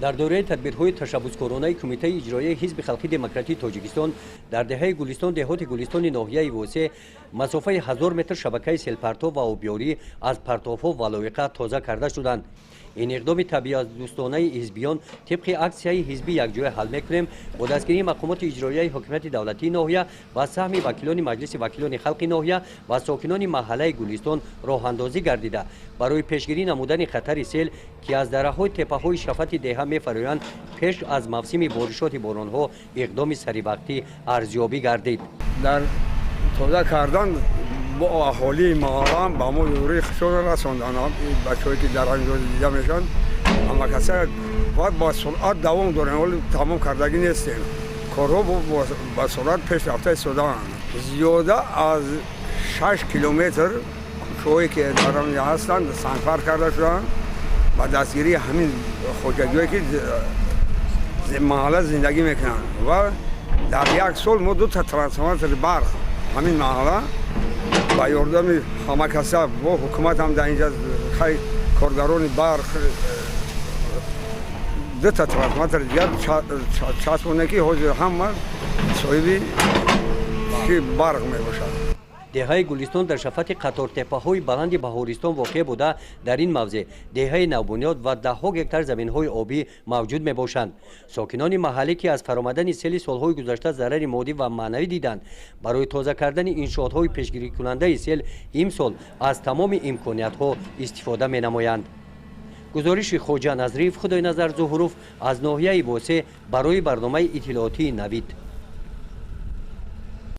Дар доираи тадбирҳои ташаббускоронаи Кумитаи иҷроияи Ҳизби халқи демократии Тоҷикистон дар деҳаи Гулистон, деҳоти Гулистони ноҳияи Восеъ, масофаи 1000 метр шабакаи селпартов ва обёрӣ аз партовҳо ва лоиқа тоза карда шуданд. Ин иқдоми табиатдӯстонаи ҳизбиён тибқи аксияи ҳизбӣ «Якҷоя ҳал мекунем» бо дастгирии мақомоти иҷроияи ҳокимияти давлатии ноҳия ва саҳми вакилони Маҷлиси вакилони халқи ноҳия ва сокинони маҳаллаи Гулистон роҳандозӣ гардида, барои пешгирӣ намудани хатари сел, ки аз дараҳои теппаҳои шафати деҳа мефароянд, пеш аз мавсими боришоти боронҳо иқдоми саривақтӣ арзёбӣ гардид. Дар тоза кардан бо аҳолии маҳаллаам ба мо ёрии худшонро расонданд. Бачаҳое, ки дар ҳамин ҷо дида мешаванд, ҳамакаса бояд ба суръат давом дорем. Ҳоли тамом кардагӣ нестем, корҳо ба суръат пеш рафта истодаанд. Зиёда аз 6 километр кӯчаҳое, ки дар ҳамин ҳастанд, сангпарк карда шуданд ба дастгирии ҳамин хоҷагиҳое, ки маҳалла зиндагӣ мекунанд. Ва дар як сол мо дута трансформатори барқ ҳамин маҳалла ба ёрдами ҳамакаса бо ҳукумат ҳам дар инҷа хай коргарони барқ дута трансформатори дигар часпонда, ки ҳозир ҳама соҳиби барқ мебошад. Деҳаи Гулистон дар шафати қатортеппаҳои баланди Баҳористон воқеъ буда, дар ин мавзеъ деҳаи навбунёд ва даҳҳо гектар заминҳои обӣ мавҷуд мебошанд. Сокинони маҳаллӣ, ки аз фаромадани сели солҳои гузашта зарари моддӣ ва маънавӣ диданд, барои тоза кардани иншоотҳои пешгирикунандаи сел имсол аз тамоми имкониятҳо истифода менамоянд. Гузориши Хоҷа Назриев, Худойназар Зуҳуров аз ноҳияи Восеъ барои барномаи иттилоотии «Навид».